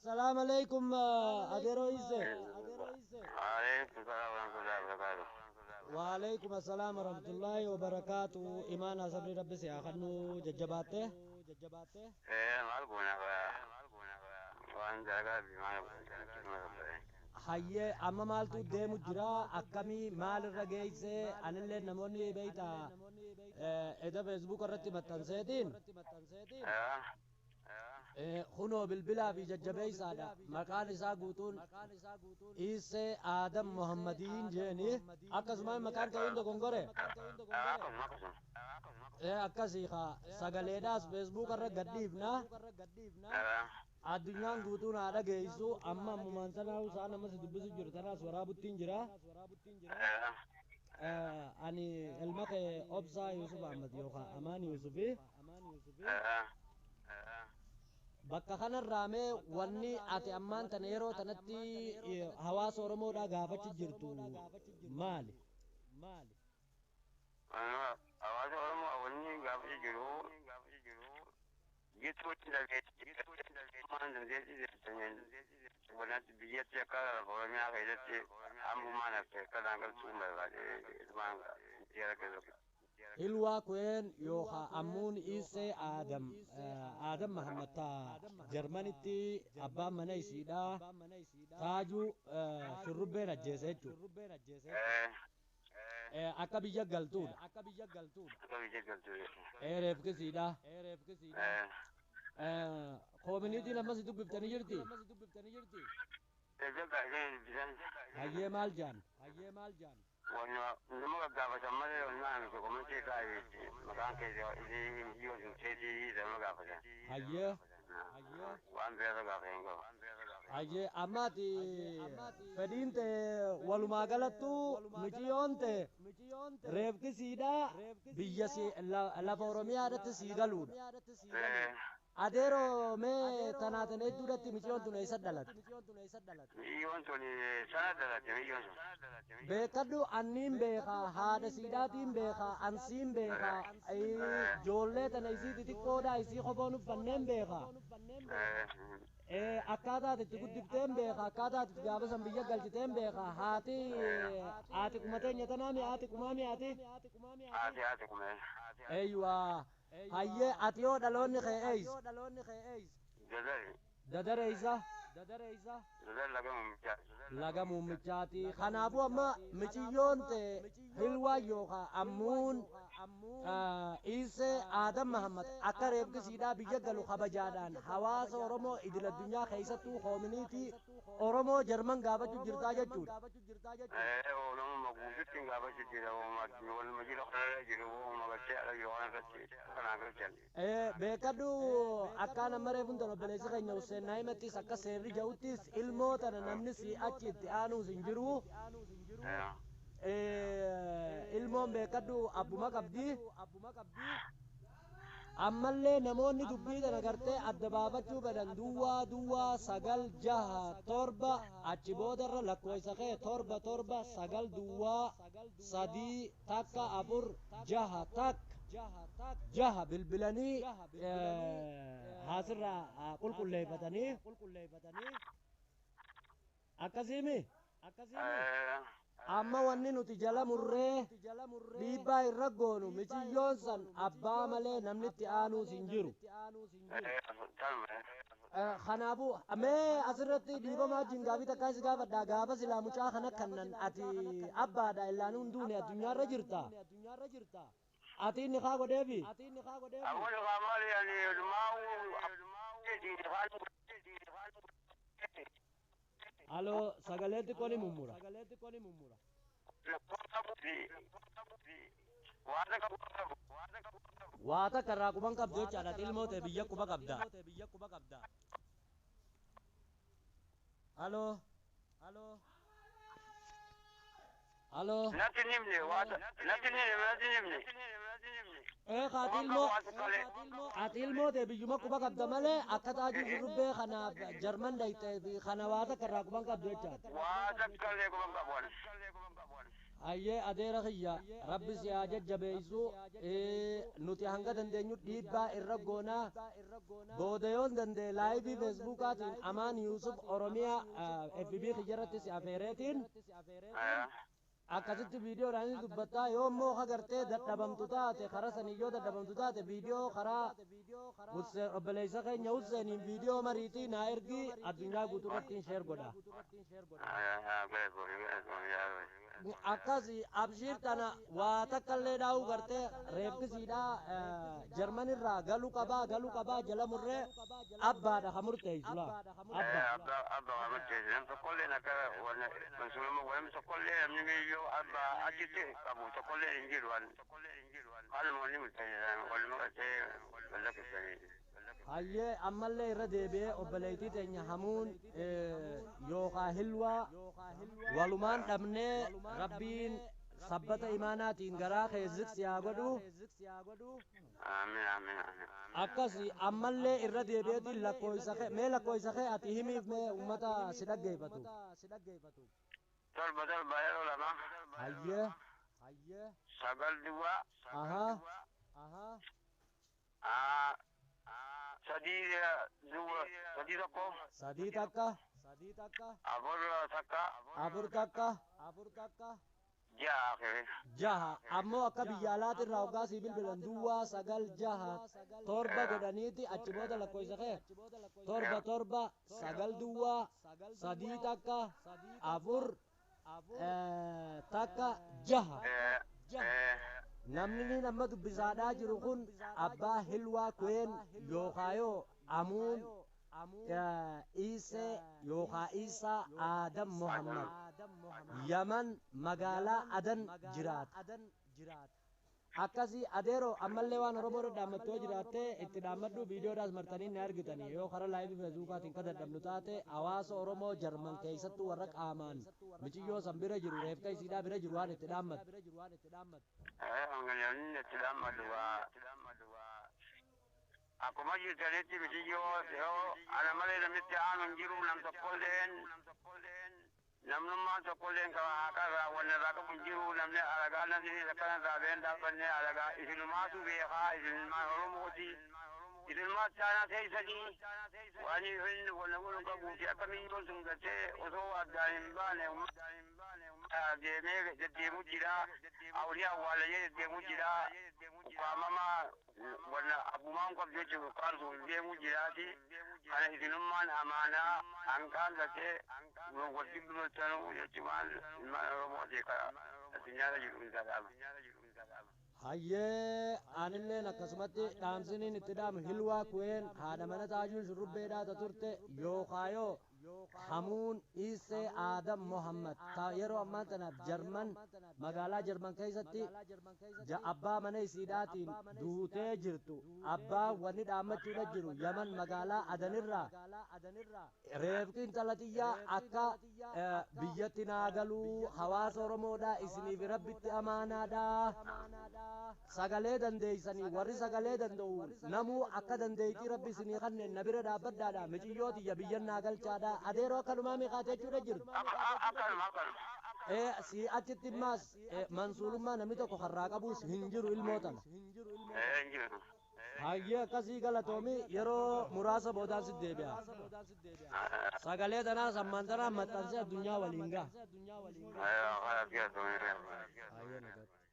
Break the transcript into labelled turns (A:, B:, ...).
A: Assalamu alaikum adeeroo Isse.
B: Waalaikum salaam warahmatullahi wabarakatuh.
A: Waalaikum assalam warahmatullahi wabarakatuh. Imaana sabri rabbi si haa kennu jajjabaatte.
B: Maal goona waan dalagaa fi maal goona.
A: Hayyee, amma maaltu deemu jira? Akkamii, maalirra geeyse? Anillee namoonni beeyta eda Facebook irratti maxxanseetiin kunoo bilbilaa fi jajjabeeysaadha. Maqaan isaa guutuun Isee Aadam Muhammadiin jeeni. Akkasuma maqaan kee hunda gongore.
B: Akkasuma akkasuma.
A: Akkasii kaa sagaleedhaas Facebook irra gadhiifna. Addunyaan guutuun haa dhageessu. Amma ammumaan sanaa isaan amma si dubbisu jiru tanaas waraabuttiin jira. Ani ilma kee Obsaa Yusuf Ahmad yookaan Amaan Yusufi. Bakka kanarraa mee wanni ati ammaan tana yeroo tanatti hawaasa Oromoodhaa gaafachi jirtu maali?
B: Hawaasa Oromoo wanni gaafachi jiru gittuutti dandeettii dandeettii wanatti biyyatti akka Oromiyaa keessatti ammumaan hafe akka daangaltuu barbaade isumaan jara keessatti.
A: Hilwaa Ku'een yookaan ammuun Isee Aadam Aadam Mahammad taa Jarmanitti abbaan mana isiidhaa Taajuu Shurrubbeen ajjeese jechuudha. Akka biyya galtuudha.
B: Akka biyya galtuu.
A: Reefkisiidha. Koominiitiin ammas dubbiftanii jirti. Hayyee, maal jaan?
B: Wanni nama gaggaafatan malee wanni miti komitii kaa'ee maqaan keessa isii yoo keetii nama gaafatan.
A: Hayyee.
B: Waan biraa gaafatan hin qabu.
A: Hayyee, ammaati fedhiin ta'e walumaa galattu miciyyoon ta'e reefkisiidha biyya lafa Oromiyaadhatti sii galuudha. Adeeroo, mee tanaatan hedduudhatti miciyyoon tun eessa dhalatte?
B: Miciyyoon tun sana dhalatte miciyyoon sun.
A: Beekadhu, anniin beekaa, haadha siidhaatiin beekaa, ansiin beekaa, ijoollee tana isii xixiqqoodha isii kofoon uffanneen beekaa. Akkaataa itti guddifteen beekaa, akkaataa itti gaafa san biyya galchiteen beekaa. Haati haati kuma teenya tanaa mi, haati kumaa mi haati?
B: Haati haati kumee.
A: Eeyyuwaa. Hayyee, ati yoo dhaloonni kee eeysa?
B: Jazari.
A: Dadareeysa?
B: Jazari laga muumichaa.
A: Laga muummichaati. Kanaafuu amma miciyyoon ta'e Hilwaa yookaan ammuun Isee Aadam Mahammad akka reefkisiidhaa biyya galu kabajaadhaan hawaasa Oromoo idil addunyaa keessattuu koominiitii Oromoo Jarman gaafachuu jirtaa jechuudha.
B: Oromoo guututti gaafachuu jira. Waluma jira kanarra jiru waluma galchee ala jiru kanarratti kanaa galchan.
A: Beekadhu, akkaan amma reefuun tan obboleessi keenya Hussein Naayimattis akka seerri ja'uttis ilmoo tana namni si achi itti aanuus hin jiru. Ilmoon beekadhu abbuma qabdi. Ammallee namoonni dubbii tana gartee adda baafachuu fedhan duwwaa duwwaa 9 6 7 achi boodarra lakkoofsa kee 7 7 9 duwwaa 3 1 4 6 1 6 bilbilanii haasirraa qulqulleeffatanii akkasiimi. Amma wanni nuti jala murree dhiibbaa irra goonu miciyyoon san abbaa malee namni itti aanuus hin jiru. Kanaafuu mee asirratti dhiibamaa wajjin gaafii takkaa si gaafadha. Gaafa silaa mucaa kana kannan ati abbaadha illaan hunduune addunyaarra jirta. Ati inni kaa godheefi?
B: Ammoo kaa maali ani maa'u.
A: Aloo, sagalee xiqqoo ni mummura. Waa takka irraa quban qabdu jechaadha. Ati ilmoo ta'e biyya quba qabda. Aloo. Aloo.
B: Natti himne natti himne natti himne.
A: Ati ilmoo ati ilmoo ta'e biyyuma quba qabda malee akka Taajuu Shurrubbee kanaaf Jarman dhayxee fi kana waa takka irraa quban qabdu jechaadha.
B: Waa takka illee quban qabu.
A: Hayyee adeera kiyya, rabbi si haa jajjabeessu. Nuti hanga dandeenyu dhiibbaa irra goonaa. Booda yoon danda'e live Facebookaatiin Amaan Yuusuf Oromiyaa FB kiyyarratti si afeereetiin akkasitti viidiyoodhaan inni dubbattaa. Yoo immoo agartee dadhabamtu taate, karaa sanii yoo dadhabamtu taate, viidiyoo karaa Husseen, obboleessa keenya Husseeniin viidiyoo mariitii naa ergii, addunyaa guutuu irratti share godha. Akkas abshiir, tana waa takka illee dhaa'uu gartee reeffisiidhaa Jarman irraa galuu qabaa, galuu qabaa jala murree abbaadha ka murteessu laa abba.
B: Abba waa murteessu, nam tokkolleen akka mansuulummaa namni tokkollee, namni biyyoo abba achitti qabu tokkollee hin jiru. Haaluma wanni murteessan waluma qabatee wal.
A: Hayyee, ammallee irra deebi'ee obboleettii teenya hamuun yookaa Hilwaa walumaan dhabnee, rabbiin sabbata imaanaatiin garaa kee ziksi haa godhu.
B: Amiin, amiin, amiin.
A: Akkasi ammallee irra deebi'eetiin lakkoofsa kee, mee lakkoofsa kee ati himiif, mee ummata si dhaggeeffatu.
B: 7 7 yeroo 2.
A: Hayyee.
B: 9 duwwaa. 3 duwwaa 3 1.
A: 3 1.
B: 4 1.
A: 4 1.
B: 6 akiri.
A: 6. Ammoo akka biyya alaatirraa hoggaa sii bilbilan 0967 godhaniiti achi booda lakkoofsa kee 7 7 9 duwwaa 3 1 4 1 6. Namni ni amma dubbisaadhaa jiru kun abbaa Hilwaa Kween yookaayoo Amuun Iisee yookaa Iisaa Aadam Muhammad, Yaman magaalaa Adan jiraata. Akkasii adeeroo, ammallee waan Oromoo irra dhaammattu yoo jiraatte itti dhaammadhu. Viidiyoodhaas martanii ni argitanii. Yoo karaa live Facebookaatiin ka dadhabnu taate, hawaasa Oromoo Jarman keessattuu warra qaamaan miciyyoo san bira jiru, reefka isiidhaa bira jiru, waan itti dhaammattu.
B: Namni itti dhaammatu waa akkuma jirtanitti mitiyyoo yoo ana malee namitti aanu hin jiru, nam tokkolleen, namnummaan tokkolleen ka haqa irraa wanna irraa qabu hin jiru. Namni alagaa, namni akkana irraa been dhaabbanne alagaa isinumaatu beekaa, isinummaan Oromooti, isinumaatti aanaa teessanii waan isin wanna godhu qabuuti. Akka miyyoon sun gartee osoo addaan hin baane deemee deddeemuu jira, awrii awwaalayee deddeemuu jira, ukkaamama wanna abbumaan qabdu jechuun ukkaamsu deemuu jiraati. Kana isinummaan amaanaa hanqaan gartee walitti dubbachanuu jechuun ilmaan Oromooti ka addunyaarra jiru hin.
A: Hayyee, anilleen akkasumatti dhaamsiniin itti dhaamu Hilwaa Kuween haadha mana Taajuu Shurrubbeedhaa ta turte yookaayoo Hamuun Iisee Aadam Mohammad ta yeroo ammaan tana Jarman, magaalaa Jarman keessatti abbaa mana isiidhaatiin duutee jirtu, abbaa wanni dhaammachuudha jiru Yaman magaalaa Adanirraa reefki intala xiyyaa akka biyyatti naa galuu hawaasa Oromoodha isiniif rabbitti amaanaadha. Sagalee dandeeysanii, warri sagalee danda'u namuu akka dandeeytii rabbi isinii kanneen na bira dhaabbadhaadha, miciyyoo tiyya biyyan naa galchaadha. Adeeroo, akkanumaa meeqaate jechuudha jirtu?
B: Akkanuma, akkanuma.
A: Ee, si achitti immaas mansuulummaa namni tokko karraa qabuus hin jiru ilmoo tana.
B: Ee, hin jiru.
A: Hayyee, akkasii, galatoomi. Yeroo muraasa boodaan si deebi'a. Sagalee tanaas ammaan tanaa maxxansee addunyaa waliin ga'a.
B: Ee,
A: Hayyee, nagatti.